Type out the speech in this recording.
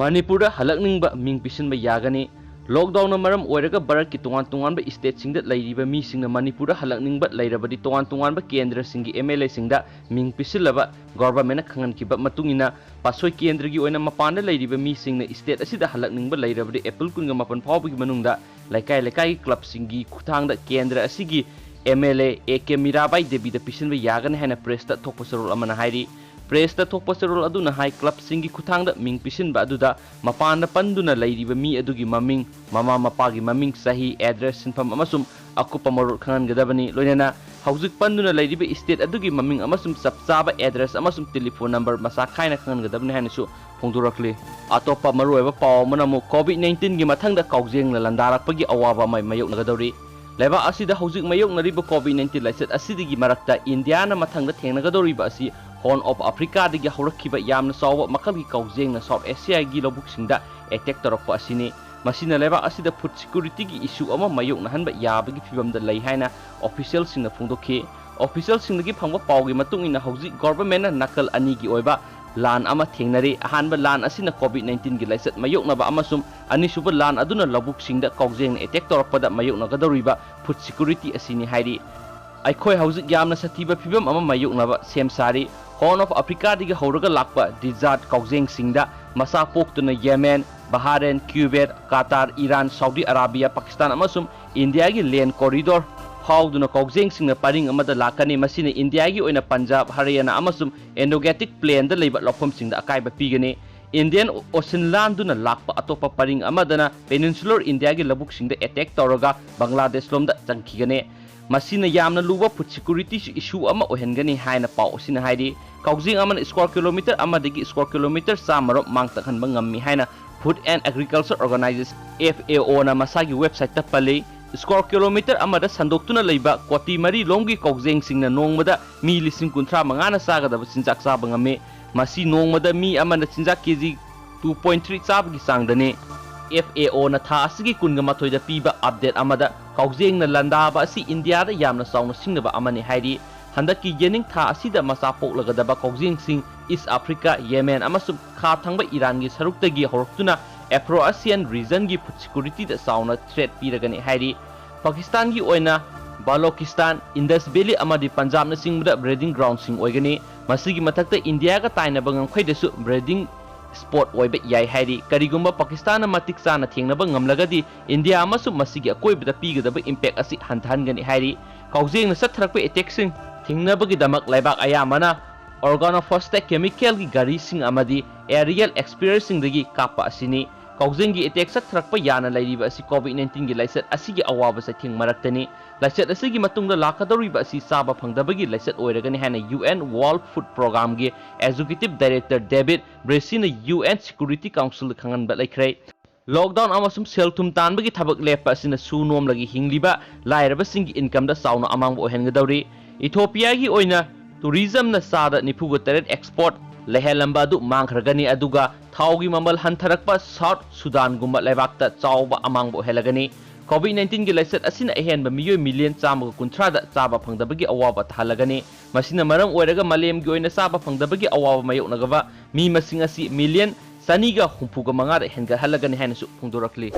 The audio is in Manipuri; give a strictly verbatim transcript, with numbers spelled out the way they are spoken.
ꯃꯅꯤꯄꯨꯔꯗ ꯍꯜꯂꯛꯅꯤꯡꯕ ꯃꯤꯡ ꯄꯤꯁꯤꯟꯕ ꯌꯥꯒꯅꯤ꯫ Lockdownꯅ ꯃꯔꯝ ꯑꯣꯏꯔꯒ ꯚꯥꯔꯠꯀꯤ ꯇꯣꯉꯥꯟ ꯇꯣꯉꯥꯟꯕ stateꯁꯤꯡꯗ ꯂꯩꯔꯤꯕ ꯃꯤꯁꯤꯡꯅ ꯃꯅꯤꯄꯨꯔꯗ ꯍꯜꯂꯛꯅꯤꯡꯕ ꯂꯩꯔꯕꯗꯤ ꯇꯣꯉꯥꯟ ꯇꯣꯉꯥꯟꯕ ꯀꯦꯟꯗ꯭ꯔꯁꯤꯡꯒꯤ MLAꯁꯤꯡꯗ ꯃꯤꯡ ꯄꯤꯁꯤꯜꯂꯕ governmentꯅ ꯈꯪꯍꯟꯈꯤꯕ ꯃꯇꯨꯡ ꯏꯟꯅ ꯄꯥꯠꯁꯣꯏ ꯀꯦꯟꯗ꯭ꯔꯒꯤ ꯑꯣꯏꯅ ꯃꯄꯥꯟꯗ ꯂꯩꯔꯤꯕ ꯃꯤꯁꯤꯡꯅ state ꯑꯁꯤꯗ ꯍꯜꯂꯛꯅꯤꯡꯕ ꯂꯩꯔꯕꯗꯤ April ꯀꯨꯟꯒ ꯃꯥꯄꯟ ꯐꯥꯎꯕꯒꯤ ꯃꯅꯨꯡꯗ ꯂꯩꯀꯥꯏ ꯂꯩꯀꯥꯏꯒꯤ clubꯁꯤꯡꯒꯤ ꯈꯨꯠꯊꯥꯡꯗ ꯀꯦꯟꯗ꯭ꯔ ꯑꯁꯤꯒꯤ MLA A K ꯃꯤꯔꯥꯕꯥꯏ ꯗꯦꯕꯤꯗ ꯄꯤꯁꯤꯟꯕ ꯌꯥꯒꯅꯤ ꯍꯥꯏꯅ pressꯇ ꯊꯣꯛꯄ ꯆꯦꯔꯣꯜ ꯑꯃꯅ ꯍꯥꯏꯔꯤ꯫ Pressꯇ ꯊꯣꯛꯄ ꯆꯦꯔꯣꯜ ꯑꯗꯨꯅ ꯍꯥꯏ, clubꯁꯤꯡꯒꯤ ꯈꯨꯠꯊꯥꯡꯗ ꯃꯤꯡ ꯄꯤꯁꯤꯟꯕ ꯑꯗꯨꯗ ꯃꯄꯥꯟꯗ ꯄꯟꯗꯨꯅ ꯂꯩꯔꯤꯕ ꯃꯤ ꯑꯗꯨꯒꯤ ꯃꯃꯤꯡ, ꯃꯃꯥ ꯃꯄꯥꯒꯤ ꯃꯃꯤꯡ, ꯆꯍꯤ, address, ꯁꯤꯟꯐꯝ ꯑꯃꯁꯨꯡ ꯑꯀꯨꯞꯄ ꯃꯔꯣꯜ ꯈꯪꯍꯟꯒꯗꯕꯅꯤ꯫ ꯂꯣꯏꯅꯅ ꯍꯧꯖꯤꯛ ꯄꯟꯗꯨꯅ ꯂꯩꯔꯤꯕ state ꯑꯗꯨꯒꯤ ꯃꯃꯤꯡ ꯑꯃꯁꯨꯡ ꯆꯞ ꯆꯥꯕ address ꯑꯃꯁꯨꯡ telephone number ꯃꯁꯥ ꯈꯥꯏꯅ ꯈꯪꯍꯟꯒꯗꯕꯅꯤ ꯍꯥꯏꯅꯁꯨ ꯐꯣꯡꯗꯣꯔꯛꯂꯤ꯫ ꯑꯇꯣꯞꯄ ꯃꯔꯨꯑꯣꯏꯕ ꯄꯥꯎ ꯑꯃꯅ ꯑꯃꯨꯛ COVID nineteenꯒꯤ ꯃꯊꯪꯗ ꯀꯥꯎꯖꯦꯡꯅ ꯂꯥꯟꯗꯥꯔꯛꯄꯒꯤ ꯑꯋꯥꯕ ꯑꯃ ꯃꯥꯌꯣꯛꯅꯒꯗꯧꯔꯤ꯫ ꯂꯩꯕꯥꯛ ꯑꯁꯤꯗ ꯍꯧꯖꯤꯛ ꯃꯥꯌꯣꯛꯅꯔꯤꯕ COVID nineteen ꯂꯥꯏꯆꯠ ꯑꯁꯤꯗꯒꯤ ꯃꯔꯛꯇ ꯏꯟꯗꯤꯌꯥꯅ ꯃꯊꯪꯗ ꯊꯦꯡꯅꯒꯗꯧꯔꯤꯕ ꯑꯁꯤ Horn of Africaꯗꯒꯤ ꯍꯧꯔꯛꯈꯤꯕ ꯌꯥꯝꯅ ꯆꯥꯎꯕ ꯃꯈꯜꯒꯤ ꯀꯥꯎꯖꯦꯡꯅ South Asiaꯒꯤ ꯂꯧꯕꯨꯛꯁꯤꯡꯗ attack ꯇꯧꯔꯛꯄ ꯑꯁꯤꯅꯤ꯫ ꯃꯁꯤꯅ ꯂꯩꯕꯥꯛ ꯑꯁꯤꯗ food securityꯒꯤ issue ꯑꯃ ꯃꯥꯌꯣꯛꯅꯍꯟꯕ ꯌꯥꯕꯒꯤ ꯐꯤꯚꯝꯗ ꯂꯩ ꯍꯥꯏꯅ officialꯁꯤꯡꯅ ꯐꯣꯡꯗꯣꯛꯈꯤ꯫ Officialꯁꯤꯡꯗꯒꯤ ꯐꯪꯕ ꯄꯥꯎꯒꯤ ꯃꯇꯨꯡ ꯏꯟꯅ ꯍꯧꯖꯤꯛ governmentꯅ ꯅꯥꯀꯜ ꯑꯅꯤꯒꯤ ꯑꯣꯏꯕ ꯂꯥꯟ ꯑꯃ ꯊꯦꯡꯅꯔꯤ꯫ ꯑꯍꯥꯟꯕ ꯂꯥꯟ ꯑꯁꯤꯅ COVID nineteenꯒꯤ ꯂꯥꯏꯆꯠ ꯃꯥꯌꯣꯛꯅꯕ ꯑꯃꯁꯨꯡ ꯑꯅꯤꯁꯨꯕ ꯂꯥꯟ ꯑꯗꯨꯅ ꯂꯧꯕꯨꯛꯁꯤꯡꯗ ꯀꯥꯎꯖꯦꯡꯅ attack ꯇꯧꯔꯛꯄꯗ ꯃꯥꯌꯣꯛꯅꯒꯗꯧꯔꯤꯕ food security ꯑꯁꯤꯅꯤ ꯍꯥꯏꯔꯤ꯫ ꯑꯩꯈꯣꯏ ꯍꯧꯖꯤꯛ ꯌꯥꯝꯅ ꯁꯥꯊꯤꯕ ꯐꯤꯚꯝ ꯑꯃ ꯃꯥꯌꯣꯛꯅꯕ ꯁꯦꯝ ꯁꯥꯔꯤ꯫ Horn of Africaꯗꯒꯤ ꯍꯧꯔꯒ ꯂꯥꯛꯄ desert ꯀꯥꯎꯖꯦꯡꯁꯤꯡꯗ ꯃꯆꯥ ꯄꯣꯛꯇꯨꯅ Yemen, Bahrain, Kuwait, Qatar, Iran, Saudi Arabia, Pakistan ꯑꯃꯁꯨꯡ ꯏꯟꯗꯤꯌꯥꯒꯤ land corridor ꯐꯥꯎꯗꯨꯅ ꯀꯥꯎꯖꯦꯡꯁꯤꯡꯅ ꯄꯔꯤꯡ ꯑꯃꯗ ꯂꯥꯛꯀꯅꯤ꯫ ꯃꯁꯤꯅ ꯏꯟꯗꯤꯌꯥꯒꯤ ꯑꯣꯏꯅ ꯄꯟꯖꯥꯕ, ꯍꯔꯤꯌꯥꯅꯥ ꯑꯃꯁꯨꯡ Indo-Gangetic Plainꯗ ꯂꯩꯕ ꯂꯧꯐꯝꯁꯤꯡꯗ ꯑꯀꯥꯏꯕ ꯄꯤꯒꯅꯤ꯫ Indian Ocean ꯂꯥꯟꯗꯨꯅ ꯂꯥꯛꯄ ꯑꯇꯣꯞꯄ ꯄꯔꯤꯡ ꯑꯃꯗꯅ Peninsular ꯏꯟꯗꯤꯌꯥꯒꯤ ꯂꯧꯕꯨꯛꯁꯤꯡꯗ attack ꯇꯧꯔꯒ ꯕꯪꯒ꯭ꯂꯥꯗꯦꯁ ꯂꯣꯝꯗ ꯆꯪꯈꯤꯒꯅꯤ꯫ ꯃꯁꯤꯅ ꯌꯥꯝꯅ ꯂꯨꯕ food security issue ꯑꯃ ꯑꯣꯏꯍꯟꯒꯅꯤ ꯍꯥꯏꯅ ꯄꯥꯎ ꯑꯁꯤꯅ ꯍꯥꯏꯔꯤ꯫ ꯀꯥꯎꯖꯦꯡ ꯑꯃꯅ square kilometre ꯑꯃꯗꯒꯤ square kilometre ꯆꯥꯝꯃ ꯔꯣꯝ ꯃꯥꯡ ꯇꯥꯛꯍꯟꯕ ꯉꯝꯃꯤ ꯍꯥꯏꯅ Food and Agriculture Organization, FAOꯅ ꯃꯁꯥꯒꯤ websiteꯇ ꯄꯜꯂꯤ꯫ Square kilometre ꯑꯃꯗ ꯁꯟꯗꯣꯛꯇꯨꯅ ꯂꯩꯕ ꯀꯣꯇꯤ ꯃꯔꯤ ꯂꯣꯝꯒꯤ ꯀꯥꯎꯖꯦꯡꯁꯤꯡꯅ ꯅꯣꯡꯃꯗ ꯃꯤ ꯂꯤꯁꯤꯡ ꯀꯨꯟꯊ꯭ꯔꯥ ꯃꯉꯥꯅ ꯆꯥꯒꯗꯕ ꯆꯤꯟꯖꯥꯛ ꯆꯥꯕ ꯉꯝꯃꯤ꯫ ꯃꯁꯤ ꯅꯣꯡꯃꯗ ꯃꯤ ꯑꯃꯅ ꯆꯤꯟꯖꯥꯛ KG two point three ꯆꯥꯕꯒꯤ ꯆꯥꯡꯗꯅꯤ꯫ FAOꯅ ꯊꯥ ꯑꯁꯤꯒꯤ ꯀꯨꯟꯒ ꯃꯥꯊꯣꯏꯗ ꯄꯤꯕ update ꯑꯃꯗ ꯀꯥꯎꯖꯦꯡꯅ ꯂꯥꯟꯗꯥꯕ ꯑꯁꯤ ꯏꯟꯗꯤꯌꯥꯗ ꯌꯥꯝꯅ ꯆꯥꯎꯅ ꯁꯤꯡꯅꯕ ꯑꯃꯅꯤ ꯍꯥꯏꯔꯤ꯫ ꯍꯟꯗꯛꯀꯤ ꯌꯦꯅꯤꯡ ꯊꯥ ꯑꯁꯤꯗ ꯃꯆꯥ ꯄꯣꯛꯂꯒꯗꯕ ꯀꯧꯖꯦꯡꯁꯤꯡ ꯏꯁ ꯑꯐ꯭ꯔꯤꯀꯥ, ꯌꯦꯃꯦꯟ ꯑꯃꯁꯨꯡ ꯈꯥ ꯊꯪꯕ ꯏꯔꯥꯟꯒꯤ ꯁꯔꯨꯛꯇꯒꯤ ꯍꯧꯔꯛꯇꯨꯅ Afro-Asian regionꯒꯤ food securityꯗ ꯆꯥꯎꯅ threat ꯄꯤꯔꯒꯅꯤ ꯍꯥꯏꯔꯤ꯫ ꯄꯥꯀꯤꯁꯇꯥꯟꯒꯤ ꯑꯣꯏꯅ ꯕꯥꯂꯣꯀꯤꯁꯇꯥꯟ, ꯏꯟꯗꯁ ꯚꯦꯂꯤ ꯑꯃꯗꯤ ꯄꯟꯖꯥꯕꯅꯆꯤꯡꯕꯗ breeding groundꯁꯤꯡ ꯑꯣꯏꯒꯅꯤ꯫ ꯃꯁꯤꯒꯤ ꯃꯊꯛꯇ ꯏꯟꯗꯤꯌꯥꯒ ꯇꯥꯏꯅꯕ ꯉꯝꯈꯩꯗꯁꯨ breeding spot ꯑꯣꯏꯕ ꯌꯥꯏ ꯍꯥꯏꯔꯤ꯫ ꯀꯔꯤꯒꯨꯝꯕ ꯄꯥꯀꯤꯁꯇꯥꯟꯅ ꯃꯇꯤꯛ ꯆꯥꯅ ꯊꯦꯡꯅꯕ ꯉꯝꯂꯒꯗꯤ ꯏꯟꯗꯤꯌꯥ ꯑꯃꯁꯨꯡ ꯃꯁꯤꯒꯤ ꯑꯀꯣꯏꯕꯗ ꯄꯤꯒꯗꯕ impact ꯑꯁꯤ ꯍꯟꯊꯍꯟꯒꯅꯤ ꯍꯥꯏꯔꯤ꯫ ꯀꯥꯎꯖꯦꯡꯅ ꯆꯠꯊꯔꯛꯄ attackꯁꯤꯡ ꯊꯤꯡꯅꯕꯒꯤꯗꯃꯛ ꯂꯩꯕꯥꯛ ꯑꯌꯥꯝꯕꯅ organophosphatic chemicalꯒꯤ ꯒꯥꯔꯤꯁꯤꯡ ꯑꯃꯗꯤ aerial experiencingꯗꯒꯤ ꯀꯥꯞꯄ ꯑꯁꯤꯅꯤ꯫ ꯀꯥꯎꯖꯦꯡꯒꯤ attack ꯆꯠꯊꯔꯛꯄ ꯌꯥꯅ ꯂꯩꯔꯤꯕ ꯑꯁꯤ COVID nineteenꯒꯤ ꯂꯥꯏꯆꯠ ꯑꯁꯤꯒꯤ ꯑꯋꯥꯕ ꯆꯩꯊꯦꯡ ꯃꯔꯛꯇꯅꯤ꯫ ꯂꯥꯏꯆꯠ ꯑꯁꯤꯒꯤ ꯃꯇꯨꯡꯗ ꯂꯥꯛꯀꯗꯧꯔꯤꯕ ꯑꯁꯤ ꯆꯥꯕ ꯐꯪꯗꯕꯒꯤ ꯂꯥꯏꯆꯠ ꯑꯣꯏꯔꯒꯅꯤ ꯍꯥꯏꯅ U N World Food Programꯒꯤ Executive Director David Bressina U N Security Councilꯗ ꯈꯪꯍꯟꯕ ꯂꯩꯈ꯭ꯔꯦ꯫ Lockdown ꯑꯃꯁꯨꯡ ꯁꯦꯜ ꯊꯨꯝ ꯇꯥꯟꯕꯒꯤ ꯊꯕꯛ ꯂꯦꯞꯄ ꯑꯁꯤꯅ ꯁꯨ ꯅꯣꯝꯂꯒ ꯍꯤꯡꯂꯤꯕ ꯂꯥꯏꯔꯕꯁꯤꯡꯒꯤ incomeꯗ ꯆꯥꯎꯅ ꯑꯃꯥꯡꯕ ꯑꯣꯏꯍꯟꯒꯗꯧꯔꯤ꯫ ꯏꯊꯣꯄꯤꯌꯥꯒꯤ ꯑꯣꯏꯅ tourismꯅ ꯆꯥꯗ ꯅꯤꯐꯨꯒ ꯇꯔꯦꯠ export ꯂꯩꯍꯜꯂꯝꯕ ꯑꯗꯨ ꯃꯥꯡꯈ꯭ꯔꯒꯅꯤ, ꯑꯗꯨꯒ ꯊꯥꯎꯒꯤ ꯃꯃꯜ ꯍꯟꯊꯔꯛꯄ South Sudanꯒꯨꯝꯕ ꯂꯩꯕꯥꯛꯇ ꯆꯥꯎꯕ ꯑꯃꯥꯡꯕ ꯑꯣꯏꯍꯜꯂꯒꯅꯤ꯫ COVID nineteenꯒꯤ ꯂꯥꯏꯆꯠ ꯑꯁꯤꯅ ꯑꯍꯦꯟꯕ ꯃꯤꯑꯣꯏ million ꯆꯥꯝꯃꯒ ꯀꯨꯟꯊ꯭ꯔꯥꯗ ꯆꯥꯕ ꯐꯪꯗꯕꯒꯤ ꯑꯋꯥꯕ ꯇꯥꯍꯜꯂꯒꯅꯤ꯫ ꯃꯁꯤꯅ ꯃꯔꯝ ꯑꯣꯏꯔꯒ ꯃꯥꯂꯦꯝꯒꯤ ꯑꯣꯏꯅ ꯆꯥꯕ ꯐꯪꯗꯕꯒꯤ ꯑꯋꯥꯕ ꯃꯥꯌꯣꯛꯅꯒꯕ ꯃꯤ ꯃꯁꯤꯡ ꯑꯁꯤ million ꯆꯅꯤꯒ ꯍꯨꯝꯐꯨꯒ ꯃꯉꯥꯗ ꯍꯦꯟꯒꯠꯍꯜꯂꯒꯅꯤ ꯍꯥꯏꯅꯁꯨ ꯐꯣꯡꯗꯣꯔꯛꯂꯤ꯫